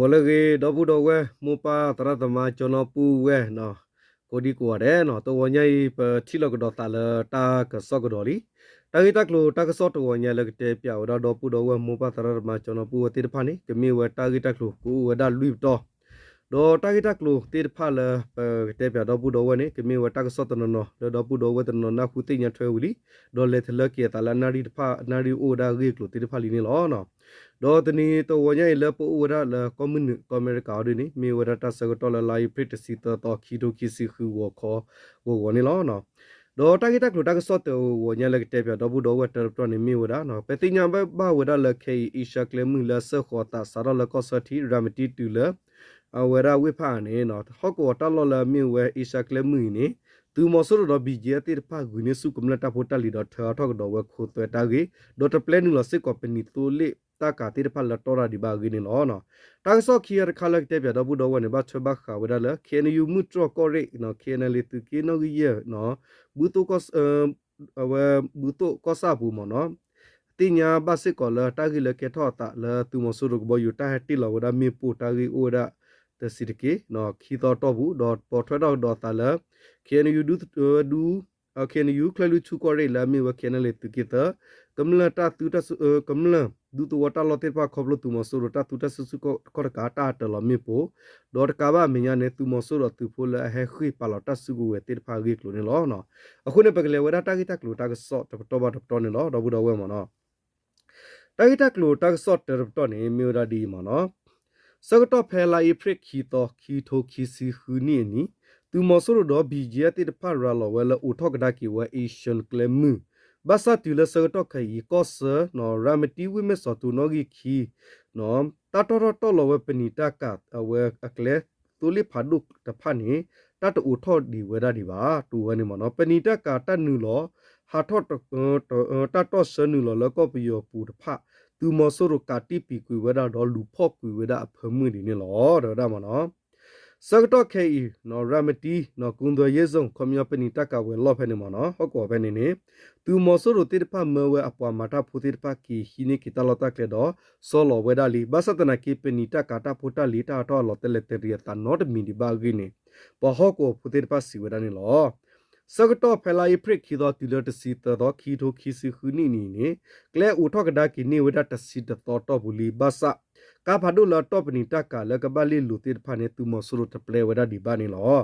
ဂီၤလၢအဂ့ၤ ဒီပုၢ်ဒီဝဲၢ် မိၢ်ပၢ်သရၣ်သမါ ကၠီနီပူဝဲၢ် ကိးဒံကိးဂၤဒဲးနီၤ, တဂီၤညါအံၤ ပထံၣ်လိာ်ကဒီးသးလၢတၢ်ကစီၣ်ကဒီးလံ. တၢ်ဂ့ၢ်တၢ်ကျိၤတၢ်ကစီၣ်တဂီၤညါလၢကတဲပၠးဝဲဒၣ်ဒီပုၢ်ဒီဝဲၢ် မိၢ်ပၢ်သရၣ်သမါ ကၠီနီပူဝဲၢ်သ့ၣ်တဖၣ်န့ၣ် ကမ့ၢ်ဝဲတၢ်ဂ့ၢ်တၢ်ကျိၤကအိၣ်ဝဲဒၣ်လွံၢ်ပတီၢ် ဒီးတၢ်ဂ့ၢ်တၢ်ကျိၤသ့ၣ်တဖၣ်လၢပကတဲပၠးဒီပုၢ်ဒီဝဲၢ်န့ၣ် ကမ့ၢ်ဝဲတၢ်ကစီၣ်တနီၤနီၤ လၢဒီပုၢ်ဒီဝဲၢ်တနီၤနီၤနၢ်ဟူသ့ၣ်ညါထွဲဝံၤလံ, ဒီးလဲၤထီၣ်လၢက့ၤအသးလၢအနၣ်ရံၣ်တဖၣ် အနၣ်ရံၣ်အိၣ်ဝဲဒၣ်အဂ့ၢ်အကျိၤသ့ၣ်တဖၣ်လံန့ၣ်လီၤ. ဒီးတနံၤတဂီၤညါအံၤလၢပအိၣ်ဝဲဒၣ်လၢကီၢ်မုၢ်နုာ်ကီၢ်အမဲရကၤအီၤဒ်န့ၣ် မ့ၢ်ဝဲဒၣ်တၢ်ဆၢကတီၢ်လၢလါအ့ဖြ့ၣ်တဆံသၢသီ ခံကထိခံဆံဃုဂီၤခီ ဂီၤဂီၤန့ၣ်လီၤ. ဒီးတၢ်ဂ့ၢ်တၢ်ကျိၤတၢ်ကစီၣ်တဂီၤညါလၢကတဲပၠးဒီပုၢ်ဒီဝဲၢ်တၢ်တပတီၢ်န့ၣ်မ့ၢ်ဝဲဒၣ် ပသ့ၣ်ညါဘၣ်ဝဲဒၣ်လၢခဲအံၤ အ့ရှါကျဲမုၢ်လၢအစၢဃီၤအသးစးထီၣ်လၢကီၢ်ဆၢထံး ရၤမတံတုၤလၢ အဝဲဒၣ်ဝ့ၢ်ဖးအါန့ၣ် ဟီၣ်ကဝီၤတၢ်လီၢ်လၢအမ့ၢ်ဝဲအ့ရှါကျဲမုၢ်အံၤန့ၣ် သုးမီၤစိရိၤဒီး ဘံၣ်ကၠံၣ်အဲၣ်သ့ၣ်တဖၣ်ဂုာ်န့ၢ်ဆူၣ်ကမျၢၢ်တၢ်ဖိတၢ်လံၤဒီးထၢအါထီၣ်ကဒီးဝဲခိသွဲတၢ်ဂ့ၢ် ဒီးတပျဲနုာ်လီၤစ့ၢ်ကီးပနံာ်သိလ့ၣ်တၢ်ကၤသ့ၣ်တဖၣ်လၢတီတၢ်ဒံးဘၣ်အဂ့ၢ်န့ၣ်လီၤ. တၢ်ကစီၣ်ခံဂၤတခါလၢကတဲပၠးဒီပုၢ်ဒီဝဲၢ်န့ၣ် ဘၣ်ထွဲဘၣ်ဃးဝဲဒၣ်လၢ ခ့ၣ်အဲၣ်ယူၣ် မုၢ်တြီၢ်ကီၢ်ရ့ၣ် ခ့ၣ်အဲၣ်ယူၣ် သုးက့နီၣ်ဂံၢ်ယဲၢ် အဝဲဘူးသိၣ်ကီၢ်ဆၣ်အပူၤမ့ၢ်နီၤ သ့ၣ်ညါဘၣ်စ့ၢ်ကီးလၢတၢ်ဂ့ၢ်လၢကဲထီၣ်အသးလၢသုးမီၤစိရိၤကဘီယူၤတၢ်ဟဲတ့ၢ်လီၤဝဲဒၣ်မ့ၣ်ပိၢ်တၢ်ဂ့ၢ်အိၣ်ဝဲဒၣ်တဆံးတက့ၢ် ခံသီတီၢ်ပူၤ ဒီးပိာ်ထွဲထီၣ်ကဒီးအသးလၢ ခ့ၣ်အဲၣ်ယူၣ် ဒူ ခ့ၣ်အဲၣ်ယူၣ် ချၢၣ်လွံၢ်ဆူၣ်ကီၢ်ရ့ၣ်လၢအမ့ၢ်ဝဲ ခ့ၣ်အဲၣ်ယူၣ် သုးက့သၢ ကမျၢၢ်တၢ်သုတၢ် ကမျၢၢ်ဒူသဝီတၢ်လီၢ်သ့ၣ်တဖၣ် ခီဖျိသုးမီၤစိရိၤတၢ်သုတၢ်စုဆူၣ်ခီၣ်တကး တၢ်အတၢၢ်လီၤမ့ၣ်ပိၢ် ဒီးတကးဘၣ်အမဲာ်ညါန့ၣ် သုးမီၤစိရိၤအသုးဖိလၢအဟဲဃ့ၢ်ပာ်လီၤတၢ်စုကဝဲၤသ့ၣ်တဖၣ်အဂ့ၢ်အကျိၤန့ၣ်လီၤ. အဃိန့ၣ် ပကလဲၤဝဲဒၣ်တၢ်ဂ့ၢ်တၢ်ကျိၤတၢ်ကစီၣ်တပတီၢ်ဘၣ်တပတီၢ်န့ၣ်လီၤ ဒီပုၢ်ဒီဝဲၢ်မ့ၢ်နီၤ တၢ်ဂ့ၢ်တၢ်ကျိၤတၢ်ကစီၣ်တၢတပတီၢ်န့ၣ် မ့ၢ်ဝဲဒၣ်ဒ်အံၤမ့ၢ်နီၤ ဆၢကတီၢ်ဖဲလါအ့ဖြ့ၣ်ခံသီ ခံကထိခံဆံဃုနံၣ်အနံၤ သုးမီၤစိရိၤဒီး ဘံၣ်ကၠံၣ်အဲၣ်သ့ၣ်တဖၣ်ရၤလီၤဝဲလၢအိးထီၣ်ကဒါက့ၤဝဲ အ့ရှါကျဲမုၢ် ဘၣ်ဆၣ်တုၤလၢဆၢကတီၢ်ခဲအံၤ ကီၢ်ဆၢ ရၤမတံ ဝ့ၢ်မဲၢ်စီၤတူၤနီၣ်ဂံၢ်ခံ တၢ်တီၣ်ထီၣ်တီၣ်လီၤဝဲပနံာ်တၢ်ကၤအဝဲအကျဲ သိလ့ၣ်ဖးဒိၣ်တဖၣ်န့ၣ် တၢ်တအိးထီၣ်ဒံးဝဲဒၣ်ဒံးဘၣ် တိၤဝဲန့ၣ်မ့ၢ်နီၤ ပနံာ်တၢ်ကၤတၢ်နုာ်လီၤ ဟးထီၣ် တၢ်တီၣ်ဆၢနုာ်လီၤလၢကီၢ်ပယီၤပူၤတဖၣ် သုးမီၤစိရိၤကးတံၢ်ပံၤကွံာ်ဝဲဒၣ်ဒီးလူၤဖီၣ်ကွံာ်ဝဲဒၣ်အဖၢမုၢ်ဒံးန့ၣ်လီၤ တဲဝဲဒၣ်မ့ၢ်နီၤ ဆၢကတီၢ်ခဲအံၤ ရၤမတံ ကုန်းသွယ်ရေးဇုန် ခီပညီပနံာ်တၢ်ကၤဝဲၤလီၢ်ဖဲန့ၣ်မ့ၢ်နီၤ ဟီၣ်ကဝီၤဖဲန့ၣ်န့ၣ် သုးမီၤစိရိၤသ့ၣ်တဖၣ်မၢဝဲအပှၤမၤတၢ်ဖိသ့ၣ်တဖၣ်က့ၤဟံးန့ၢ်က့ၤတၢ်လီၢ်တၢ်ကျဲဒီး ဆီလီၤဝဲဒၣ်လံ ဘၣ်ဆၣ်သနာ်က့ ပနံာ်တၢ်ကၤတၢ်ဖိတၢ်လံၤတၢ်ဟးထီၣ်အလီၤတဲာ်လဲၤတရံးအသးနီတမံၤဒံးဘၣ်အဂ့ၢ်န့ၣ် ပှၤဟီၣ်ကဝီၤဖိသ့ၣ်တဖၣ်စံးဝဲဒၣ်န့ၣ်လီၤ. ဆၢကတီၢ်ဖဲလါအ့ဖြ့ၣ်ခံသီတုၤလၢတဆံသၢသီ ခံကထိခံဆံဃုနံၣ်အနံၤန့ၣ် ကျဲအိးထီၣ်ကဒါက့ၤန့ၢ်ဝဲဒၣ်တဆံတသီတီၢ်ပူၤလံ ဘၣ်ဆၣ် ကါဖးဒိၣ်လၢအတီၢ်ပနံာ်တၢ်ကၤလၢကဘၣ်လ့ၣ်လိၤသ့ၣ်တဖၣ်န့ၣ် သုးမီၤစိရိၤတပျဲဝဲဒၣ်ဒံးဘၣ်န့ၣ်လီၤ.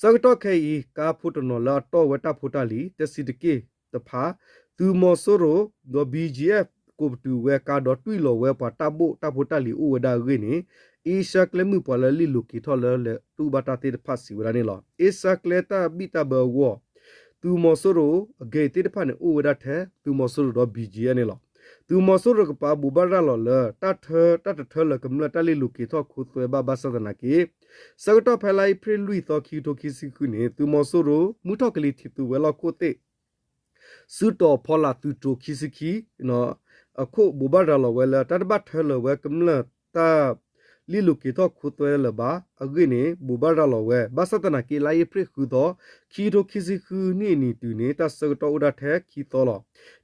ဆၢကတီၢ်ခဲအံၤ ကါဖိတနီၤလၢအတီၢ်ဝဲတၢ်ဖိတၢ်လံၤ တဆံးတက့ၢ်တဖၣ် သုးမီၤစိရိၤ ဒီး ဘံၣ်ကၠံၣ်အဲၣ် ကိးပတုာ်ဝဲကါဒီးတွံၢ်လီၤဝဲပှၤတၢ်ဘိၣ်တၢ်ဖိတၢ်လံၤအိၣ်ဝဲဒၣ်အဂ့ၢ်န့ၣ် အ့ရှါကျဲမုၢ်ပှၤလၢလ့ၣ်လိၤက့ၤထီၣ်လၢလဲၤတူၢ်ဘၣ်တၢ်သ့ၣ်တဖၣ်စံးဝဲဒၣ်န့ၣ်လီၤ. အ့ရှါကျဲတၢ်ဘံၣ်တၢ်ဘၢအဂီၢ် သုးမီၤစိရိၤအဂ့ၢ်သ့ၣ်တဖၣ်န့ၣ် အိၣ်ဝဲဒၣ်ထဲ သုးမီၤစိရိၤဒီး ဘံၣ်ကၠံၣ်အဲၣ်န့ၣ်လီၤ. သုးမီၤစိရိၤကပာ်ဘိးဘၣ်ရၤလီၤလၢ တၢ်ထၢ တၢ်တထၢလၢၤကမျၢၢ်တၢ်လ့ၣ်လိၤက့ၤထီၣ်ခိသွဲဘၣ်ဘၣ်ဆၣ်သနာ်က့ ဆၢကတီၢ်ဖဲလါအ့ဖြ့ၣ်လွံၢ်သီ ခံကထိခံဆံဃုန့ၣ် သုးမီၤစိရိၤ မုၢ်ထီၣ်ကလံၤထံးသုးဝဲၤလီၢ်ခိၣ်သ့ၣ် စုတီၤဖီလာ်သုးတြိၤခံဆံခံ အခိၣ်ဘိးဘၣ်ရၤလီၤဝဲလၢ တၢ်တဘၣ်ထၢလၢၤဝဲကမျၢၢ်တၢ်လ့ၣ်လိၤက့ၤထီၣ်ခိသွဲလၢၤဘၣ်အဂ့ၢ်န့ၣ် ဘိးဘၣ်ရၤလီၤဝဲ ဘၣ်ဆၣ်သနာ်က့ လါအ့ဖြ့ၣ်ဃုသီ ခံကထိခံဆံဃုနံၣ်အနံၤတုၤန့ၣ် တၢ်ဆၢကတီၢ်အိၣ်ဒၣ်ထဲခံသီလီၤ.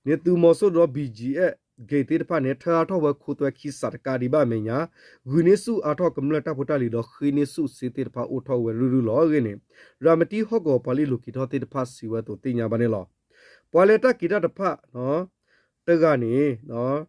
န့ၣ် သုးမီၤစိရိၤဒီး ဘံၣ်ကၠံၣ်အဲၣ် ဂ့ၢ်သ့ၣ်တဖၣ်န့ၣ် ထၢအါထီၣ်ဝဲခိသွဲခံစးတကးဒံးဘၣ်အမဲာ်ညါ ဂုာ်န့ၢ်ဆူၣ်အါထီၣ်ကမျၢၢ်တၢ်ဖိတၢ်လံၤဒီးဃ့န့ၢ်ဆူၣ်စ့သ့ၣ်တဖၣ်အိၣ်ထီၣ်ဝဲရုၢ်ရုၢ်လီၤအဂ့ၢ်န့ၣ် ရၤမတံဟီၣ်ကဝီၤပှၤလ့ၣ်လိၤက့ၤထီၣ်သ့ၣ်တဖၣ်စံးဝဲအသိးသ့ၣ်ညါဘၣ်န့ၣ်လီၤ. ပှၤလဲၤတၢ်က့ၤတၢ်တဖၣ် တဂၤန့ၣ်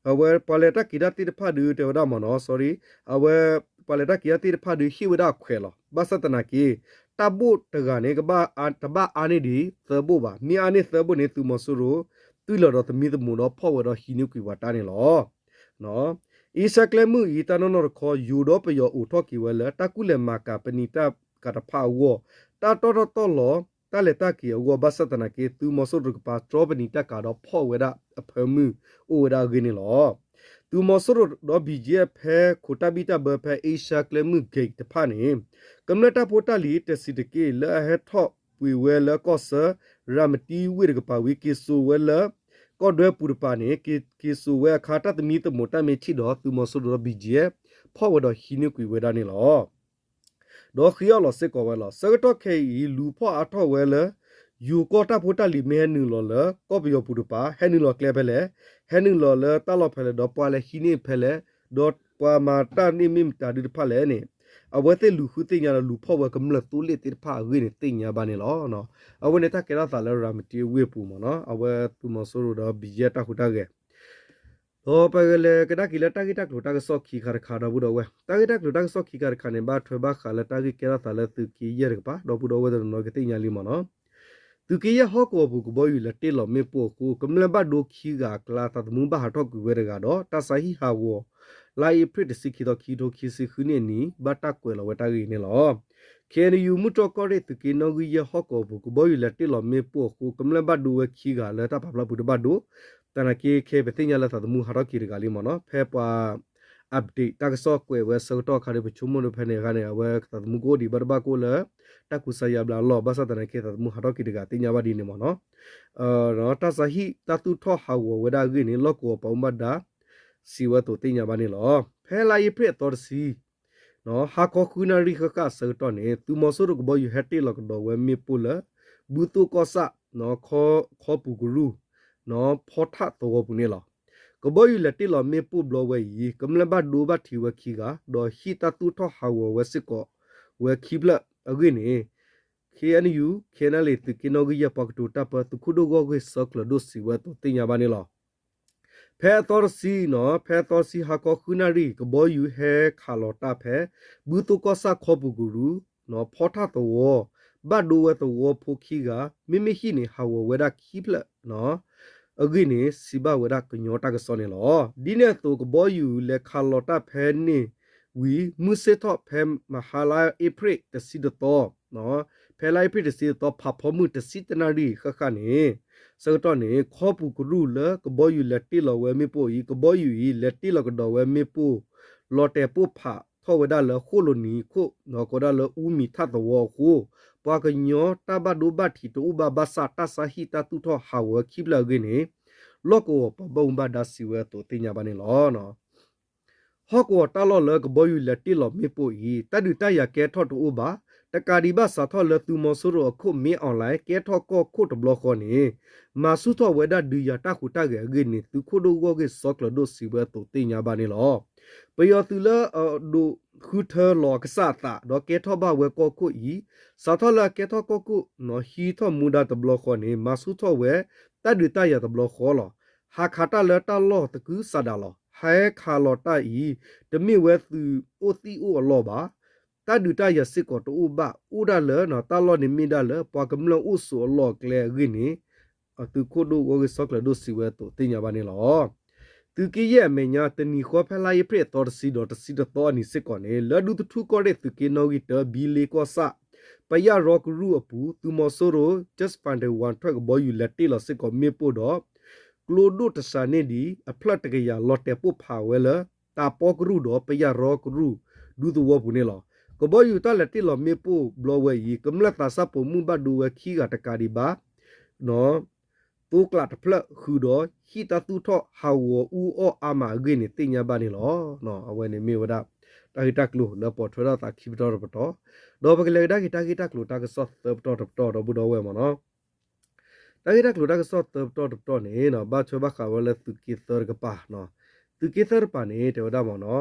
အဝဲပှၤလဲၤတၢ်က့ၤတၢ်သ့ၣ်တဖၣ်ဒုးတဲဝဲဒၣ်မ့ၢ်နီၤ sorry အဝဲပှၤလဲၤတၢ်က့ၤတၢ်သ့ၣ်တဖၣ်ဒုးဟ့ၣ်ဝဲဒၣ်အခွဲးလီၤ. ဘၣ်ဆၣ်သနာ်က့ တၢ်ဘိၣ်တဂၤန့ၣ် တဘၣ်အါန့ၢ်ဒံးသၢဘိၣ်ဘၣ်. မ့ၢ်အါန့ၢ်သၢဘိၣ်န့ၣ် သုးမီၤစိရိၤ သွံၣ်လီၤဒီးသမံသမိးဒီးဖီၣ်ဝဲဒီးဟံးန့ၢ်ကွံာ်ပှၤတၢ်န့ၣ်လီၤ. အ့ရှါကျဲမုၢ်အံၤ တၢ်နီၢ်နီၢ်တခီ ယိၤဒီးပယီၤအိးထီၣ်က့ၤဝဲလၢ တၢ်ကူၣ်လဲၤမၤကၤပနံာ်တၢ်ကၤတဖၣ်အဂီၢ် တၢ်တီၣ်ထီၣ်တီၣ်လီၤ တၢ်လဲၤတၢ်က့ၤအဂီၢ် ဘၣ်ဆၣ်သနာ်က့ သုးမီၤစိရိၤတကပၤတြီပနံာ်တၢ်ကၤဒီးဖီၣ်ဝဲဒၣ်အဖၢမုၢ်အိၣ်ဝဲဒၣ်အဂ့ၢ်န့ၣ်လီၤ. သုးမီၤစိရိၤဒီး ဘံၣ်ကၠံၣ်အဲၣ် ဖဲခိးတၢ်ဘံၣ်တၢ်ဘၢဖဲအ့ရှါကျဲမုၢ် gate တဖၣ်န့ၣ် ကမျၢၢ်တၢ်ဖိတၢ်လံၤတဆံးတက့ၢ်လၢအဟဲထီၣ်ပှ့ၤဝဲလၢကီၢ်ဆၢ ရၤမတံဝ့ၢ်တကပၤဝံၤ က့ၤစိာ်ဝဲလၢ ကီၢ်ဒွဲပူၤတကပၤန့ၣ် က့ၤစိာ်ဝဲအခါ တၢ်သမံသမိးတၢ်မ့ၢ်ထံၣ်ဒီး သုးမီၤစိရိၤဒီး ဘံၣ်ကၠံၣ်အဲၣ် ဖီၣ်ဝဲဒီးဟံးန့ၢ်ကွံာ်ဝဲဒၣ်န့ၣ်လီၤ. ဒီးဃ့အီၣ်လီၤစ့ၢ်ကီးဝဲလီၤ. ဆၢကတီၢ်ခဲအံၤ လူၤဖီၣ်အါထီၣ်ဝဲလၢ ယိၤကီၢ်တၢ်ဖိတၢ်လံၤမ့ၢ်ဟဲနုာ်လီၤလၢ ကီၢ်ပယီၤပူၤတကပၤ ဟဲနုာ်လီၤကျဲဖဲလဲၣ်, ဟဲနုာ်လီၤလၢတၢ်လီၢ်ဖဲလဲၣ် ဒီးပှၤလဲၤဟံးန့ၢ်ဖဲလဲၣ်, ဒီး ပှၤမၤတၢ်န့ၣ်မ့ၢ်မတၤဒုတဖၣ်လဲၣ်န့ၣ် အဝဲသ့ၣ်လူၤဃုသ့ၣ်ညါဒီးလူၤဖီၣ်ဝဲကမျၢၢ်သိလ့ၣ်သ့ၣ်တဖၣ်အဂ့ၢ်န့ၣ်သ့ၣ်ညါဘၣ်န့ၣ်လီၤ. အဝဲန့ၣ်တၢ်ကဲထီၣ်သးလၢရၤမတံအဝ့ၢ်ပူၤမ့ၢ်နီၤ အဝဲသုးမီၤစိရိၤဒီးဘံယဲၢ်တၢ်ဟူးတၢ်ဂဲၤ ဒီးပကလဲၤကဒါက့ၤလၢတၢ်ဂ့ၢ်တၢ်ကျိၤတၢ်ကစီၣ်ခံခါတခါဒီပုၢ်ဒီဝဲၢ် တၢ်ဂ့ၢ်တၢ်ကျိၤတၢ်ကစီၣ်ခံခါတခါန့ၣ် ဘၣ်ထွဲဘၣ်ဃးလၢတၢ်ဂ့ၢ်ကဲထီၣ်သးလၢသုးက့ယဲၢ်တကပၤ ဒီပုၢ်ဒီဝဲၢ်တနီၤကသ့ၣ်ညါလံမ့ၢ်နီၤ သုးက့ယဲၢ်ဟီၣ်ကဝီၤပူၤကဘီယူၤလဲၤတ့ၢ်လီၤမ့ၣ်ပိၢ်အဃိ ကမျၢၢ်ဘၣ်ဒိခံဂၤအကျါ သးသမူဘၣ်ဟးထီၣ်ကွံာ်ဝဲတဂၤဒီး တၢ်ဆါဟံၣ်ဟးဂီၤ လါအ့ဖြ့ၣ်တဆံခံသီ ခံကထိခံဆံဃုနံၣ်အနံၤ ဘၣ်တၢ်ကွဲးလီၤဝဲတၢ်ဂ့ၢ်န့ၣ်လီၤ. ခ့ၣ်အဲၣ်ယူၣ် မုၢ်တြီၢ်ကီၢ်ရ့ၣ် သုးက့နီၣ်ဂံၢ်ယဲၢ်ဟီၣ်ကဝီၤပူၤ ကဘီယူၤလဲၤတ့ၢ်လီၤမ့ၣ်ပိၢ်အဃိ ကမျၢၢ်ဘၣ်ဒိဝဲခံဂၤလၢတၢ်ပာ်ဖျါပူၤတဘၣ်ဒိ သနာ်က့ခဲအံၤပသ့ၣ်ညါလၢသးသမူဟးထီၣ်က့ၤတဂၤလံမ့ၢ်နီၤ ဖဲပှၤ update တၢ်ကစီၣ်ကွဲးဝဲဆၢကတီၢ်အခါဒီး ပဆိကမိၣ်ဒီးဖဲန့ၣ်အခါန့ၣ် အဝဲသးသမူကအိၣ်ဒံးဘၣ်တဘၣ်ကအိၣ်လၢ တၢ်ကူစါယါဘျါအလီၢ် ဘၣ်ဆၣ်သနာ်က့သးသမူဟးထီၣ်က့ၤတဂၤသ့ၣ်ညါဘၣ်ဒ်န့ၣ်မ့ၢ်နီၤ တၢ်ဆါဟံၣ်တၢ်သူၣ်ထီၣ်ဟးဂီၤဝဲဒၣ်အဂ့ၢ်န့ၣ် လီၢ်ကဝီၤပှၤအိၣ်ဘၣ်ဒါ စံးဝဲအသိးသ့ၣ်ညါဘၣ်န့ၣ်လီၤ. ဖဲလါအ့ဖြ့ၣ်အသီတဆံ ဟါခီဃုနၣ်ရံၣ်ဃၣ်ဃၣ်အဆၢကတီၢ်န့ၣ် သုးမီၤစိရိၤကဘီယူၤဟဲတ့ၢ်လီၤကဒီးဝဲမ့ၣ်ပိၢ်လၢ ဘုသိၣ်ကီၢ်ဆၣ် ခီပူၤကရူၢ် ဖီထၣ်သဝီပူၤန့ၣ်လီၤ. ကဘီယူၤလဲၤတ့ၢ်လီၤမ့ၣ်ပိၢ်ဘျီဝဲအံၤ ကမျၢၢ်ဘၣ်ဒိဘၣ်ထံးဝဲခံဂၤ ဒီးဟံၣ်တၢ်သူၣ်ထီၣ်ဟးဂီၤဝဲစ့ၢ်ကီး ဝဲခံဖျၢၣ်အဂ့ၢ်န့ၣ် ခ့ၣ်အဲၣ်ယူၣ် ခ့ၣ်အဲၣ်ယူၣ် သုးက့နီၣ်ဂံၢ်ယဲၢ်ပှၤကတိၤတၢ်ပၢ သုးခိၣ်ဒိၣ်ဂီၢ်ဂ့ၢ်စီၤကျၢၤဒိၣ်စံးဝဲအသိးသ့ၣ်ညါဘၣ်န့ၣ်လီၤ. ဖဲအသီတဆံနီၤ ဖဲအသီတဆံဟါခီဃုနၣ်ရံၣ် ကဘီယူၤဟဲခးလီၤတၢ်ဖဲ ဘုသိၣ်ကီၢ်ဆၣ်ခီပူၤကရူၢ် ဖီထၣ်သဝီ ဘၣ်ဒိဝဲသဝီဖိခံဂၤ မ့မ့ၢ်ဟံၣ်န့ၣ် ဟးဂီၤဝဲဒၣ်ခံဖျၢၣ် အဂ့ၢ်န့ၣ် စံးဘၣ်ဝဲဒၣ်ကညီတၢ်ကစီၣ်န့ၣ်လီၤ. ဒ်န့ၣ်အသိး ကဘီယူၤလဲၤခးလီၤတၢ်ဖဲန့ၣ်ဝံၤ မုၢ်ဆ့ၣ်ထီၣ်ဖဲမဟါလါအ့ဖြ့ၣ်တဆံတသီ ဖဲလါအ့ဖြ့ၣ်တဆံတသီ ဖးဖီမုၢ်တဆံတနၣ်ရံၣ်ဃၣ်ဃၣ်န့ၣ် ဆၢကတီၢ်န့ၣ် ခီပူၤကရူၢ်လၢကဘီယူၤလဲၤတ့ၢ်လီၤဝဲမ့ၣ်ပိၢ်အံၤ ကဘီယူၤအံၤ လဲၤတ့ၢ်လီၤကဒီးဝဲမ့ၣ်ပိၢ် လီၤတဲာ်ပိၢ်ဖးထီၣ်ဝဲဒၣ်လၢဃိၣ်လိၤနံၤခိၣ် ကိးဒၣ်လၢအူမံၤထၣ်သဝီအဃိ ပှၤကညီတၢ်ဘၣ်ဒိဘၣ်ထံးတအိၣ်ဘၣ်ဘၣ်ဆၣ် တၢ်ဆါဟံၣ်တၢ်သူၣ်ထီၣ်ဟးဂီၤဝဲခံဖျၢၣ်အဂ့ၢ်န့ၣ် လီၢ်ကဝီၤပှၤဘၣ်မူဘၣ်ဒါစံးဝဲအသိးသ့ၣ်ညါဘၣ်န့ၣ်လီၤ. ဟီၣ်ကဝီၤတၢ်လီၢ်လၢကဘီယူၤလဲၤတ့ၢ်လီၤမ့ၣ်ပိၢ်အံၤ တၢ်ဒုးတၢ်ယၤကဲထီၣ်တအိၣ်ဘၣ်. တကးဒံးဘၣ်စးထီၣ်လၢသုးမီၤစိရိၤအခိၣ် မ့ၢ်အီၣ်လဲၣ် ကဲထီၣ်ကီၢ်ခိၣ်တဘျီဃီန့ၣ် မၤဆူၣ်ထီၣ်ဝဲဒၣ်ဒုးယၤတၢ်ဟူးတၢ်ဂဲၤအဂ့ၢ်န့ၣ် သုးခိၣ်ဒိၣ်ဂီၢ်ဂ့ၢ်စီၤကျၢၤဒိၣ်စံးဝဲအသိးသ့ၣ်ညါဘၣ်န့ၣ်လီၤ. ပယီၤသုးလၢအဒိးဃုထၢလီၤအကစၢ်အသး ဒီးကဲထီၣ်ဘၣ်ဝဲကီၢ်ခိၣ်အံၤ စးထီၣ်လၢအကဲထီၣ်ကီၢ်ခိၣ် ဟံးထီၣ်မူဒါတဘျီဃီန့ၣ် မၤဆူၣ်ထီၣ်ဝဲ တၢ်ဒုးတၢ်ယၤတဘျီဃီလီၤ. ဟးခးတၢ်လၢတၢ်လီၢ်သကုၤဆးဒးလီၤ. ဟဲခးလီၤတၢ်အံၤ တမ့ၢ်ဝဲသုးအိၣ်သံၣ်အိၣ်အလီၢ်ဘၣ်. တၢ်ဒုးတၢ်ယၤစ့ၢ်ကီးတအိၣ်ဘၣ် အိၣ်ဒၣ်လၢ တၢ်လီၢ်န့ၣ်မ့ၢ်ဒၣ်လၢ ပှၤကမျၢၢ်အိၣ်ဆိးအလီၢ်အကျဲအဂ့ၢ်န့ၣ် သုးခိၣ်ဒိၣ်ဂီၢ်ဂ့ၢ်စီၤကျၢၤဒိၣ်စံးဝဲအသိးသ့ၣ်ညါဘၣ်န့ၣ်လီၤ. သုးက့ယဲၢ်အမဲာ်ညါ တနံၤဃီဖဲလါအ့ဖြ့ၣ်အသီတဆံဒီးတဆံတသီအနံၤစ့ၢ်ကီးန့ၣ် လၢဒူသထူကီၢ်ရ့ၣ်သုးက့နီၣ်ဂံၢ်တၢ ဘံလ့ကီၢ်ဆၣ် ပယၢ်ရီကရူၢ်အပူၤ သုးမီၤစိရိၤ Jet Fighter ဝၣ်ထွဲၣ်ကဘီယူၤလဲၤတ့ၢ်လီၤစ့ၢ်ကီးမ့ၣ်ပိၢ်ဒီး ကျိဒိၣ်တစှၤန့ၢ်ဒံး အဖျၢၣ်တကယၤလီၤတဲာ်ပိၢ်ဖးဝဲလၢ တၢ်ပီကရူၢ်ဒီးပယၢ်ရီကရူၢ် ဒူသဝီပူၤန့ၣ်လီၤ. ကဘီယူၤတၢ်လဲၤတ့ၢ်လီၤမ့ၣ်ပိၢ်ဘျီဝဲအံၤ ကမျၢၢ်သးစၢ်ပိာ်မုၣ်ဘၣ်ဒိဝဲခံဂၤတကးဒံးဘၣ် သိကျးတဖျၢၣ်ဃုာ်ဒီး ဟံၣ်တၢ်သူၣ်ထီၣ်ဟးဂီၤအူအီၣ်အါမးအဂ့ၢ်န့ၣ်သ့ၣ်ညါဘၣ်န့ၣ်လီၤ. အဝဲန့ၣ်မ့ၢ်ဝဲဒၣ် တၢ်ဂ့ၢ်တၢ်ကျိၤလၢပိာ်ထွဲထီၣ်သးခံပတီၢ်တပတီၢ်, ဒီးပကလဲၤကဒါက့ၤတၢ်ဂ့ၢ်တၢ်ကျိၤတၢ်ကစီၣ်သၢပတီၢ်တပတီၢ်ဒီပုၢ်ဒီဝဲၢ်မ့ၢ်နီၤ. တၢ်ဂ့ၢ်တၢ်ကျိၤတၢ်ကစီၣ်သၢပတီၢ်တပတီၢ်န့ၣ် ဘၣ်ထွဲဘၣ်ဃးဝဲလၢသုးက့သၢတကပၤ, သုးက့သၢတကပၤန့ၣ် တဲဝဲဒၣ်မ့ၢ်နီၤ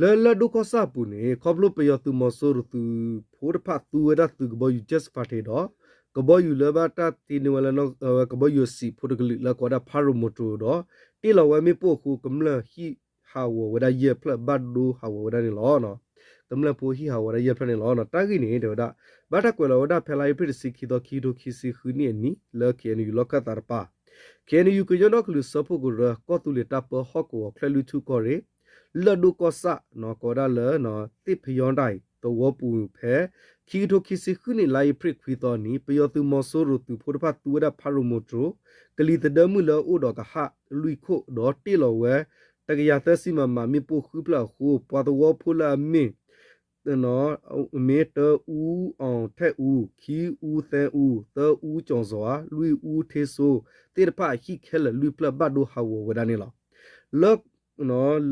လၢလၢၢ်ဒိၣ်ကီၢ်ဆၣ်အပူၤန့ၣ် ခီဖျိပယီၤသုးမီၤစိရိၤသုးဖိတဖၣ်သူဝဲဒၣ်သုးကဘီယူၤ Jet Fighter ဒီး ကဘီယူၤလၢဘၣ်တၢ်တ့န့ၢ်ဝဲလၢ ကဘီယူၤအစံာ်ဖိတကလုာ်လၢကိးဝဲဒၣ် Paramotor ဒီး တ့ၢ်လီၤဝဲမ့ၣ်ပိၢ်အဃိ ကမျၢၢ်ဟံၣ်ဟးဂီၤဝဲဒၣ်ယဲၢ်ဖျၢၣ်ဘၣ်ဒိဟးဂီၤဝဲဒၣ်န့ၣ်လီၤ. ကမျၢၢ်ဖိဟံၣ်ဟးဂီၤဝဲဒၣ်ယဲၢ်ဖျၢၣ်န့ၣ်လီၤ. တၢ်ဂ့ၢ်န့ၣ် တဲဝဲဒၣ် ဘၣ်တၢ်ကွဲးလီၤဝဲဒၣ်ဖဲလါအ့ဖြ့ၣ်တဆံခံသီ ခံကထိခံဆံဃုနံၣ်အနံၤ လၢ ခ့ၣ်အဲၣ်ယူၣ် လီၢ်ခၢၣ်သးတကပၤ ခ့ၣ်အဲၣ်ယူၣ် ကညီဒီကလုာ်စၢဖှိၣ်ကရၢ ကီၢ်သူလ့ၤတၢ်ပၢဟီၣ်ကဝီၤ ချဲၣ်လွံၢ်ထူၣ်ကီၢ်ရ့ၣ် လၢၢ်ဒိၣ်ကီၢ်ဆၣ် ကိးဝဲဒၣ်လၢ သ့ၣ်ဖယီဒၣ်အံၤ သဝီပူၤဖဲ ခံကထိခံဆံဃုနံၣ် လါအ့ဖြ့ၣ်ခွံသီအနံၤ ပယီၤသုးမီၤစိရိၤသုးဖိတဖၣ်သူဝဲဒၣ် Paramotor ကလံၤသဒၢမုၢ်လၢအအိၣ်ဒီးကဟၣ်လွံၢ်ခိၣ် ဒီးတ့ၢ်လီၤဝဲ တကယၤသၢဆံ မမ မ့ၣ်ပိၢ်ဃုဖျၢၣ်အဃိ ပှၤသဝီဖိလၢအမ့ၢ် မ့ၢ်တၢ အူအီၣ်ထဲၣ်အူ, ခံ အူသဲအူ, သၢ အူကၠီၤစီၤ, လွံၢ် အူထ့စိ သ့ၣ်တဖၣ်အဟံၣ်ခဲလၢာ်လွံၢ်ဖျၢၣ်ဘၣ်ဒိဟးဂီၤဝဲဒၣ်န့ၣ်လီၤ. လၢ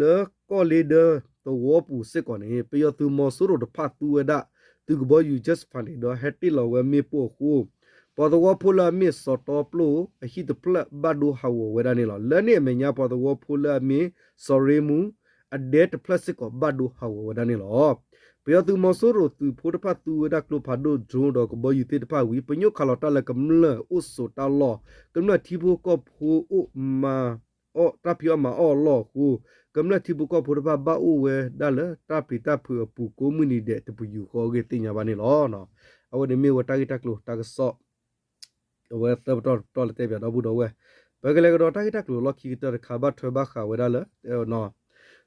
လၢကီၢ်လ့ဒၢသဝီပူၤစ့ၢ်ကီးန့ၣ် ပယီၤသုးမီၤစိရိၤတဖၣ်သူဝဲဒၣ် သုးကဘီယူၤ Jet Fighter ဒီးဟဲတ့ၢ်လီၤဝဲမ့ၣ်ပိၢ်အဃိ ပှၤသဝီဖိလၢအမ့ၢ်စီၤတီပျိၣ် အဟံၣ်တဖျၢၣ်ဘၣ်ဒိဟးဂီၤဝဲဒၣ်န့ၣ်လီၤ. လၢန့ၣ်အမဲာ်ညါပှၤသဝီဖိလၢအမ့ၢ် စီၤရ့မူ အဒဲတဖျၢၣ်စ့ၢ်ကီးဘၣ်ဒိဟးဂီၤဝဲဒၣ်န့ၣ်လီၤ. ပယီၤသုးမီၤစိရိၤသုးဖိတဖၣ်သူဝဲဒၣ်ကျိဖးဒိၣ် drone ဒီးကဘီယူၤသ့ၣ်တဖၣ်ဝံၤ ပညိၣ်ခးလီၤတၢ်လၢကမျၢၢ်အိၣ်ဆိးတၢ်လီၢ်, ကမျၢၢ်ထံဖိကီၢ်ဖိအိၣ်မၤအီၣ်တၢ်ဖံးအီၣ်မၤအီၣ်အလီၢ်အဃိ ကမျၢၢ်ထံဖိကီၢ်ဖိတဖၣ်ဘၣ်အိၣ်ဝဲဒၣ်လၢတၢ်ပျံၤတၢ်ဖုးအပူၤကိးမုၢ်နံၤဒဲး တပယူာ်ဃီအဂ့ၢ်သ့ၣ်ညါဘၣ်န့ၣ်လီၤ. အဝဲန့ၣ်မ့ၢ်ဝဲတၢ်ဂ့ၢ်တၢ်ကျိၤတၢ်ကစီၣ် အဝဲသၢပတီၢ်တပတီၢ်လၢတဲပၠးဒီပုၢ်ဒီဝဲၢ်, ပကလဲၤကဒီးတၢ်ဂ့ၢ်တၢ်ကျိၤလီၢ်ခံကတၢၢ်တခါ ဘၣ်ထွဲဘၣ်ဃးဝဲဒၣ်လၢ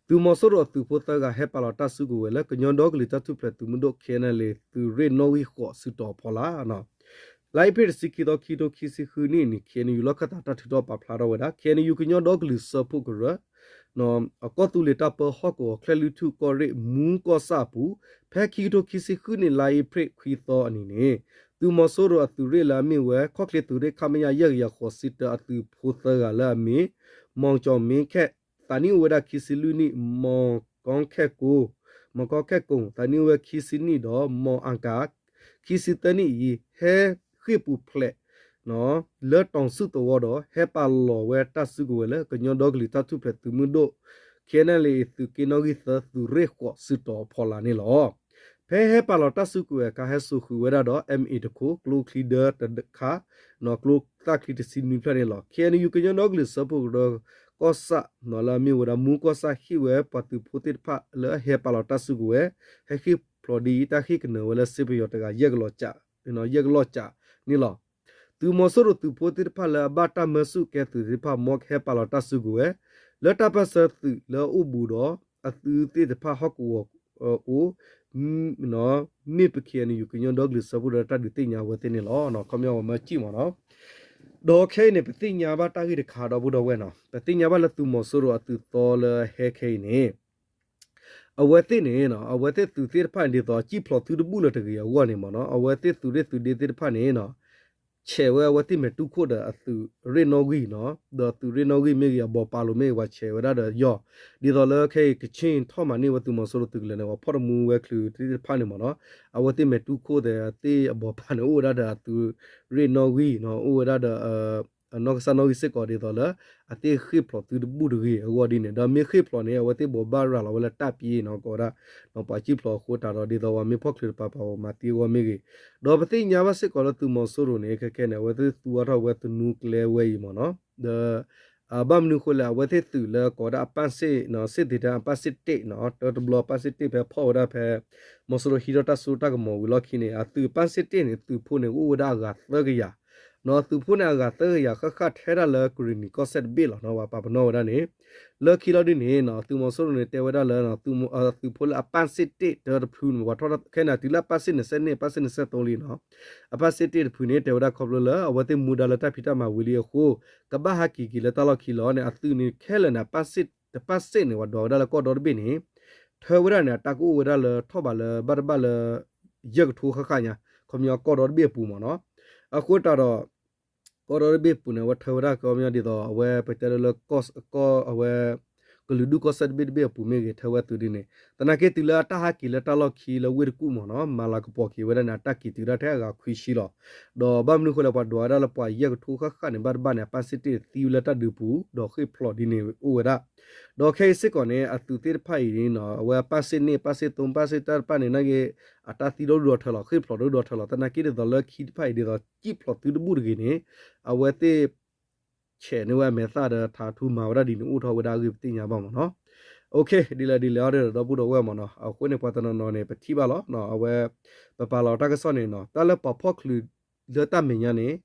သုးမီၤစိရိၤအသုးဖိသၢဂၤဟဲပာ်လီၤတၢ်စုကဝဲၤလၢ ကညီဒီကလုာ်တၢ်ထူၣ်ဖျဲးသုးမုၢ်ဒိၣ် ခ့ၣ်အဲၣ်အၣ်လ့ၣ် သုးရ့ၣ်နီၣ်ဂံၢ်ဃိးစုတီၤအဖီလာ် လါအ့ဖြ့ၣ်တဆံခံသီ ခံကထိခံဆံဃုနံၣ်န့ၣ် ခ့ၣ်အဲၣ်ယူၣ် လီၢ်ခၢၣ်သးတၢ်ထုးထီၣ်ပာ်ဖျါထီၣ်ဝဲဒၣ် ခ့ၣ်အဲၣ်ယူၣ် ကညီဒီကလုာ်စၢဖှိၣ်ကရၢ အကီၢ်သူလ့ၤတၢ်ပၢဟီၣ်ကဝီၤ ချဲၣ်လွံၢ်ထူၣ်ကီၢ်ရ့ၣ် မူကီၢ်ဆၣ်အပူၤ ဖဲခံကထိခံဆံဃုနံၣ် လါအ့ဖြ့ၣ်ခွံသီအနံၤန့ၣ် သုးမီၤစိရိၤအသုးရ့ၣ်လၢအမ့ၢ်ဝဲ ခီၣ်ချ့သုးရ့ၣ် ခမရ ယဲၢ်ကယၤဃိးဆံတၢ အသုးဖိသၢဂၤလၢအမ့ၢ် မီၤကၠီၤမ့ခၣ် သးနံၣ်အိၣ်ဝဲဒၣ်ခံဆံလွံၢ်နံၣ်, မီၤကီခၣ်ကိၣ်, မီၤကီခၣ်ကိၣ် သးနံၣ်အိၣ်ဝဲခံဆံနံၣ်ဒီး မီၤအကၤ ခံဆံသၢနံၣ်အံၤ ဟဲဃ့ၢ်ပူၤဖျဲး လၢတီၤဆူၣ်သဝီဒီး ဟဲပာ်လီၤဝဲတၢ်စုကဝဲၤလၢ ကညီဒီကလုာ်တၢ်ထူၣ်ဖျဲးသုးမုၢ်ဒိၣ် ခ့ၣ်အဲၣ်အၣ်လ့ၣ် သုးက့နီၣ်ဂံၢ်သၢ သုးရ့ၣ်ဃိးစုတီၤအဖီလာ်န့ၣ်လီၤ. ဖဲဟဲပာ်လီၤတၢ်စုကဝဲၤအခါ ဟဲစိာ်ဃုာ်ဝဲဒၣ်ဒီး MA တခိၣ်, ကျိချံဒၢတခါ, ကျိသၣ်ချံတဆံနွံဖျၢၣ်န့ၣ်လီၤ. ခ့ၣ်အဲၣ်ယူၣ် ကညီဒီကလုာ်စၢဖှိၣ်ကရၢ ကီၢ်ဆၣ် လၢအမ့ၢ်ဝဲဒၣ် မူကီၢ်ဆၣ် ဟ့ၣ်ဝဲပှၤသုးဖိသ့ၣ်တဖၣ်လၢအဟဲပာ်လီၤတၢ်စုကဝဲၤ ဟဲဃ့ၢ်ဖျိးဒ်အံၤ တၢ်ဟ့ၣ်ကနၢၤဝဲလၢစ့ပယီၤတဂၤ ယဲၢ်ကလီၤစး, ယဲၢ်ကလီၤစးန့ၣ်လီၤ. သုးမီၤစိရိၤသုးဖိသ့ၣ်တဖၣ်လၢအဘၣ်တၢ်မၢဆူၣ်ကဲသုးသ့ၣ်တဖၣ် မ်ကဟဲပာ်လီၤတၢ်စုကဝဲၤ လၢတၢ်ပၢၢ်ဆၢသုးလၢအအိၣ်ဘူးဒီး အသုးသ့ၣ်တဖၣ်ဟီၣ်ကဝီၤအိၣ် မ့ၢ်ပ ခ့ၣ်အဲၣ်ယူၣ် ကညီဒီကလုာ်စၢဖှိၣ်ဒီးတၢ်ဒုးသ့ၣ်ညါအဝဲသ့ၣ်န့ၣ်လီၤ. ခီပညီပမၢစံၣ်မးနီၤ. ဒီးခဲအံၤန့ၣ် ပသ့ၣ်ညါဘၣ်တၢ်ဂ့ၢ်တခါဒီပုၢ်ဒီဝဲၢ်နီၤ, ပသ့ၣ်ညါဘၣ်လၢသုးမီၤစိရိၤအသုးသီလၢဟဲခဲအံၤန့ၣ် အဝဲသ့ၣ်န့ၣ် အဝဲသ့ၣ်သုးသ့ၣ်တဖၣ်န့ၣ် ဒ်သိးစံၣ်ဖျိးသုတဘူၣ်လၢၤတဂ့ၤအဂီၢ်န့ၣ်မးနီၤ, အဝဲသ့ၣ်သုးရ့ၣ်သုးဒ့သ့ၣ်တဖၣ်န့ၣ် ဆဲးဝဲအဝဲသ့ၣ်မဲာ်တူၢ်ခိၣ်ဒီးအသုးရ့ၣ်နီၣ်ဂံၢ်နီၤ, ဒီးသုးရ့ၣ်နီၣ်ဂံၢ်မ့ၢ်ဂ့ၤ အဘီးပာ်လိာ်မ့ၢ်ဂ့ၤ ပှၤဆဲးဝဲဒၣ်ဒီးယီၢ်, ဒ်သိးလၢခဲအံၤ ကခ့ၣ်ထီၣ်မၤန့ၢ်ဝဲသုးမီၤစိရိၤသုးကလၢၤန့ၣ် ပှၤဖီၣ်တမူဝဲချုးသ့ၣ်တဖၣ်န့ၣ်မးနီၤ, အဝဲသ့ၣ်မဲာ်တူၢ်ခိၣ်ဒီးအသ့ၣ်အဘီးပာ်န့ၣ် အိၣ်ဝဲဒၣ်ဒီးအသုးရ့ၣ်နီၣ်ဂံၢ်နီၤ, အိၣ်ဝဲဒၣ်ဒီး နီၢ်ကစၢ်နီၣ်ဂံၢ်စ့ၢ်ကီး ဒ်သိးလၢ အသ့ၣ်ဃ့ၢ်ဖျိးသုတဘူၣ်တဂ့ၤအဂီၢ်ဒ်န့ၣ်, ဒီးမ့ၢ်ဃ့ၢ်ဖျိးန့ၣ် အဝဲသ့ၣ်ဘိးဘၣ်ရၤလီၤဝဲလၢတၢ်ပံၤနီၤ, ကိးဝဲဒၣ် ပှၤစံၣ်ဖျိးအဃိတၢ်ဒီး ဒ်သိးပှၤမ့ၢ်ဖီၣ်ချုးတပၤ ပှၤမၤသံအဂီၢ်မ့ၢ်ဂ့ၤ, ဒီးပသ့ၣ်ညါဘၣ်စ့ၢ်ကီးလၢသုးမီၤစိရိၤန့ၣ် ခဲခဲန့ၣ် အဝဲသ့ၣ်သူအါထီၣ်ဝဲသနူကျဲဝဲအံၤမးနီၤ, ဒီး ဘၣ်မနုၤအဃိလဲၣ်, အဝဲသ့ၣ်သုးလၢကိးဝဲဒၣ်အပၣ်စ့ၣ်နီၤ, စ့ၣ်သ့ၣ်တၢ်အပၣ်စ့ၣ်တ့ၣ်နီၤ, တၢတဘျီအပၣ်စ့ၣ်တ့ၣ်ဖဲဖီၣ်ဝဲဒၣ်ဖဲ မီၤစိရိၤဟံးထီၣ်တၢ်စိတၢ်ကမီၤဝံၤလီၢ်ခံန့ၣ် အသုးပၣ်စ့ၣ်တ့ၣ်န့ၣ် သုးဖိန့ၣ် အိၣ်ဝဲဒၣ်အဂၤသၢကယၤ, နီၤ သုးဖိန့ၣ် အဂၤသၢကယၤဃၣ်ဃၣ်ထဲဒၣ်လၢကရ့ၣ်နံၤကီၢ်စဲၣ်တဘ့ၣ်လီၤနီၤ, ပှၤပာ်ပနီၣ်ဝဲဒၣ်န့ၣ်, လၢခံလီၤဒ်န့ၣ်နီၤ သုးမီၤစိရိၤန့ၣ် တဲဝဲဒၣ်လၢ သုးဖိလၢအပၣ်စ့ၣ်တ့ၣ်တၢတဖုန့ၣ် ပှၤထီၣ်ခဲန့ၣ် တုၤလၢအပၣ်စ့ၣ်န့ၣ် စဲန့ၣ် အပၣ်စ့ၣ်န့ၣ် စဲသိလံနီၤ, အပၣ်စ့ၣ်တ့ၣ်တဖုန့ၣ် တဲဝဲဒၣ်ခီဖျိလၢ အဝဲသ့ၣ်မူဒါလၢတၢ်ဖံးတၢ်မၤဝံၤလံအဃိ ကဘၣ်ဟးက့ၤက့ၤလၢတၢ်လီၢ်ခံလီၤန့ၣ် အသုးန့ၣ်ခဲလၢာ်န့ၣ် အပၣ်စ့ၣ်တပၣ်စ့ၣ်န့ၣ် ပှၤဒွးဝဲဒၣ်လၢကီၢ်ဒီတဘ့ၣ်န့ၣ် ထၢဝဲဒၣ်န့ၣ် အတၢ်ကအိၣ်ဝဲဒၣ်လၢထီၣ်ဘးလၢဘၣ်တဘၣ်လၢ ယဲၢ်ကထိဃၣ်ဃၣ်ညါ, ခီပညီကီၢ်ဒီတဘ့ၣ်အပူၤမးနီၤ, အဃိတၢ်ဒီး ကီၢ်ဒီတဘ့ၣ်အပူၤန့ၣ် အဝဲထၢဝဲဒၣ်ခီပညီဒ်သိး အဝဲပတဲလၢလၢ ကီၢ်အဝဲ ကလုာ်ဒူၣ်ကီၢ်စဲၣ်တဘ့ၣ်တဘ့ၣ်အပူၤမ့ၢ်ဂ့ၤ ထၢဝဲသုးဒ်န့ၣ်, သနာ်က့တုၤလၢအတၢ်ဟးက့ၤလၢတၢ်လီၢ်ခံလၢဝ့ၢ်တကူၣ်မးနီၤ မၤလၤကပီၤက့ၤဝဲဒၣ်န့ၣ် အတၢ်က့ၤတုၤဒၣ်ထဲအဂၤခွံဆံလီၤ, ဒီးဘၣ်မနုၤအဃိလဲၣ် ပှၤဒွးဝဲဒၣ်လၢပှၤယဲၢ်ကထိဃၣ်ဃၣ်န့ၣ် ဘၣ်တဘၣ်န့ၣ် အပၣ်စ့ၣ်တ့ၣ်သံဝဲလၢတၢ်ဒုးပူၤ ဒီးဃ့ၢ်ဖျိးဒ်န့ၣ်အိၣ်ဝဲဒၣ်, ဒီးခဲအံၤစ့ၢ်ကီးန့ၣ် အသုးသ့ၣ်တဖၣ်အံၤန့ၣ်နီၤ အဝဲအပၣ်စ့ၣ်န့ၣ် ပၣ်စ့ၣ်သိ ပၣ်စ့ၣ်တၢ်တဖၣ်န့ၣ် နာ်က့ အတၢ်သံဒီဒူၣ်ဒီထၢလီၤ ဃ့ၢ်ဖျိးဒီဒူၣ်ဒီထၢလီၤ သနာ်က့ဒ်သိးလၢခံတဖၣ်အံၤဒ်သိး စံၣ်ဖျိးသုတဘူၣ်တဂ့ၤန့ၣ် အဝဲသ့ၣ် ဆဲးန့ၢ်ဝဲအမဲာ်သၣ်ဒီးထးထူမၤဝဲဒၣ်ဒ်န့ၣ်အိၣ်ထီၣ်ဝဲဒၣ်အဂ့ၢ်ပသ့ၣ်ညါဘၣ်မးနီၤ, ဒ်လဲၣ်ဒ်လဲၣ်အီၤဒီးဒီပုၢ်ဒီဝဲၢ်မးနီၤ အဃိန့ၣ် ပှၤတနီၤနီၤန့ၣ် ပထံၣ်ဘၣ်လီၤ အဝဲ ပပာ်လီၤတၢ်ကစီၣ်န့ၣ်နီၤ တၢ်လၢပှၤဖီၣ်ချုးလၢတၢ်မဲာ်ညါန့ၣ်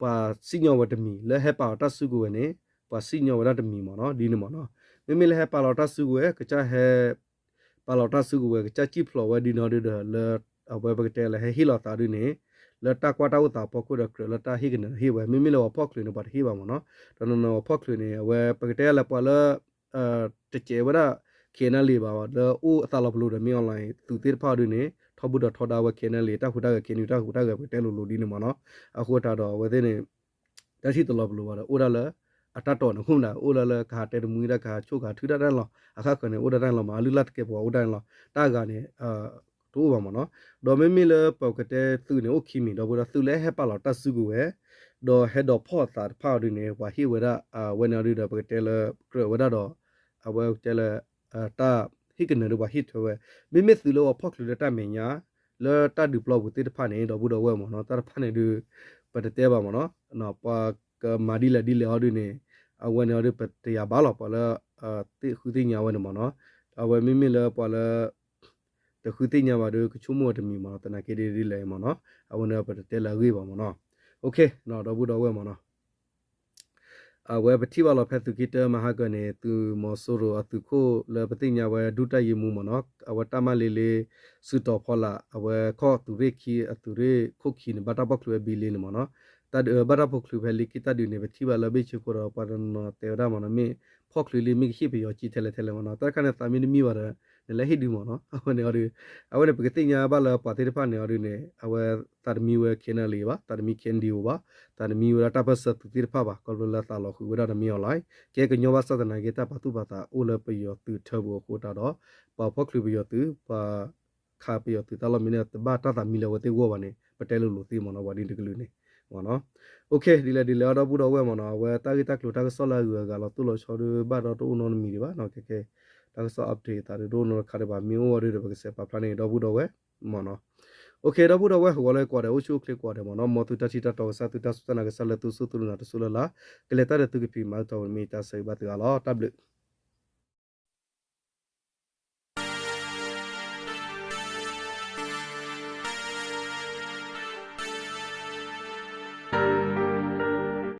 ပှၤစံၣ်ညီၣ်ဝဲတမံၤ လၢဟဲပာ်လီၤတၢ်စုကဝဲၤန့ၣ် ပှၤစံၣ်ညီၣ်ဝဲဒၣ်တမံၤမးနီၤ ဒ်န့ၣ်မးနီၤ, မ့မ့ၢ်လၢဟဲပာ်လီၤတၢ်စုကဝဲၤ ကစၢ်ဟဲ ပာ်လီၤတၢ်စုကဝဲၤ ကစၢ်စံၣ်ဖျိးဝဲဒ်န့ၣ်ဒီး လၢအဝဲပကတဲလၢဟဲဟ့ၣ်လီၤသးဒ်န့ၣ် လၢတၢ်ကွၢ်တၢ်အိၣ်သးအဖီခိၣ်ဒီးကြၢးလၢတၢ်ဟ့ၣ်ကနၢၤဟ့ၣ်ဝဲ မ့မ့ၢ်လၢပှၤဖီၣ်ချုးန့ၣ် ပှၤတဟ့ၣ်ဘၣ်မးနီၤ, တနီၤနီၤပှၤဖီၣ်ချုးန့ၣ် အဝဲပကတဲလၢပှၤလၢ တစဲးဝဲဒၣ် KNLA ဘၣ် လၢအိၣ်အသးလီၤပလိာ်ဒီးမ့ၢ် online သုးသ့ၣ်တဖၣ်ဒ်န့ၣ် ထီဘိဒီးထီဒါဝဲ KNLA တၢ်ဟူးတၢ်ဂဲၤ KNU တၢ်ဟူးတၢ်ဂဲၤ ပကတဲလိၤလိၤဒ်န့ၣ်မးနီၤ, အဃိတၢ်ဒီးအဝဲသ့ၣ်န့ၣ် တၢ်ထံၣ်တလီၤပလိာ်ဘၣ်ဒီး အိၣ်ဒၣ်လၢ အတၢ်တီၢ်န့ၣ် ဃိမဒၣ် အိၣ်ဒၣ်လၢကဟးတဲတမှံဒၣ် ကဟးဆိၣ်ကဟးထုတၢ်တၢ်လီၤ အခါဃၢၤန့ၣ် အိၣ်ဒၣ်တၢ်လီၤမး အလုၢ်အလၢ်တကဲပှၤအိၣ်ဒၣ်န့ၣ်လီၤ တၢ်ဂၤန့ၣ် တအိၣ်ဘၣ်မးနီၤ, ဒီးမ့မ့ၢ်လၢပကတဲသုးန့ၣ် အိၣ်ခံမံၤဒီပုၢ်ဒီဝဲၢ် သုးလၢဟဲပာ်လီၤတၢ်စုကဝဲၤ ဒီးဟဲဒိးဖီၣ်အသးတဖၣ်အီၤဒ်န့ၣ် ပှၤဟ့ၣ်ဝဲဒၣ် အဝဲန့ၣ်အီၤဒ်ဒီး ပကတဲလၢကြၢးဝဲဒၣ်ဒီး အဝဲပကတဲလၢ တၢ်ဟ့ၣ်ကနၢၤဒီးပှၤဟ့ၣ်ထွဲဝဲ, မ့မ့ၢ်သုးလၢပှၤဖီၣ်ချုးလၢတၢ်မဲာ်ညါ လၢတၢ်ဒုးပျီပူၤသ့ၣ်တဖၣ်န့ၣ် ဒီပုၢ်ဒီဝဲၢ်မ့ၢ်နီၤ တၢ်တဖၣ်န့ၣ်ဒုး ပတတဲဘၣ်မ့ၢ်နီၤ, ပှၤကမၤဒ်လဲၣ်ဒ်လဲၣ်အီၤဒုးန့ၣ် အဝဲန့ၣ်အီၤဒုး ပတယာ်ဘၣ်လီၤ ပှၤလၢ သ့ၣ်ဃုသ့ၣ်ညါဝဲန့ၣ်မ့ၢ်နီၤ, အဝဲမ့မ့ၢ်လၢပှၤလၢ တဃုသ့ၣ်ညါဘၣ်ဒီး ကဆိကမိၣ်ဝဲတမံၤမ့ၢ်နီၤ, သနာ်က့ဒ်လဲၣ်မ့ၢ်နီၤ, အဝဲန့ၣ်ပတတဲလၢအဂ့ၢ်ဘၣ်မ့ၢ်နီၤ, ဒီပုၢ်ဒီဝဲၢ်မ့ၢ်နီၤ အဝဲပထံၣ်ဘၣ်လီၤဖဲသုးက့တၢမဟါကၢန့ၣ် သုးမီၤစိရိၤအသုးခိၣ်လၢပသ့ၣ်ညါဝဲ ဒုတၢ်ယ့မူမ့ၢ်နီၤ, အဝဲတၢ်မၤလ့လ့ စုတီၤဖီလာ် အဝဲခီၣ်သုးရ့ၣ်ခံ အသုးရ့ၣ်ခိၣ်ခံန့ၣ် ဘၣ်တၢ်ဖီၣ်ချုးဝဲဘံလ့န့ၣ်မ့ၢ်နီၤ, ဘၣ်တၢ်ဖီၣ်ချုးဖဲလ့က့ၣ်တၢ်ဒုးန့ၣ် ပထံၣ်ဘၣ်လၢဘ့ၣ်ဆ့ခိၣ်ဒီး ပှၤတနီၤတဲဝဲဒၣ်မ့ၢ်နီၤ မ့ၢ်ဖီၣ်ချုးလံ မ့ၢ်ကဟ့ၣ်ပယီၤက့ထဲလဲၣ်ထဲလဲၣ်မ့ၢ်နီၤ, တၢ်တခါန့ၣ်သးမံတမံဘၣ်ဒီး နလဲၤဟ့ၣ်ဒုးမ့ၢ်နီၤ, အဝဲန့ၣ်အီၤဒုး အဝဲန့ၣ်ပကသ့ၣ်ညါဘၣ်လၢပှၤသ့ၣ်တဖၣ်န့ၣ်အီၤဒုးန့ၣ် အဝဲသးတမံဝဲ KNLA ဘၣ်, သးတမံ KNDO ဘၣ်, သးတမံဝဲဒၣ်တၢ်ပၢၢ်ဆၢသုးသ့ၣ်တဖၣ်ဘၣ်, ခီဖျိလၢသးလီၤဃုာ်ဝဲဒၣ်တမံၤအီၤလီၤ, ကဲကညီဘၣ်ဆၣ်သနာ်က့ တၢ်ပာ်သူၣ်ပာ်သးအိၣ်လၢပယီၤသုးထၢပူၤအဃိတၢ်ဒီး ပှၤဖီၣ်ချုးပယီၤသုး ပှၤခးပယီၤသုးတၢ်လီၢ်မ့ၢ်န့ၣ် တဘၣ်တၢ်သးမံလၢအဝဲသ့ၣ်ဂီၢ်ဘၣ်န့ၣ် ပတဲလိၤလိၤသ့မ့ၢ်နီၤ, ပှၤဒ်တကလုာ်န့ၣ် မ့ၢ်နီၤ, ဒ်လဲၣ်ဒ်လဲၣ်အီၤဒီပုၢ်ဒီဝဲၢ်မ့ၢ်နီၤ, အဝဲတၢ်ဂ့ၢ်တၢ်ကျိၤတၢ်ကစီၣ်လၢအဂုၤအဂၤလီၤတိၢ်လီၤဆီဒုးဘၣ်ဒီးတအိၣ်နီတမံၤဒံးဘၣ်နီၤ, ခဲခဲ တၢ်ကစီၣ် update သးဒုးတအိၣ်နီတခါဒံးဘၣ်, မ့ၢ်အိၣ်အီၤဒုးဒီး ပကစဲးပာ်ဖျါန့ၣ် ဒီပုၢ်ဒီဝဲၢ်မ့ၢ်နီၤ, ဒီပုၢ်ဒီဝဲၢ် ဟးဂီၤလၢကိးဂၤဒဲး အိၣ်ဆူၣ်အိၣ်ချ့ကိးဂၤဒဲးမ့ၢ်နီၤ, မ်သုတၢ်ထံၣ်တၢ်တီကစၢ် သုတၢ်စူၢ်တၢ်နာ်ကစၢ်လၢသုစိၢ်သုလူၤနၤတစိၢ်လၢ်လၢ်, ကလဲၤတၢ်ဒီးသုကဖံးမၤတၢ်ဝဲမ့ၢ်တၢ်ဆၢဂ့ၤဘၣ်သုဂၤလီၤ, တၢ်ဘျုး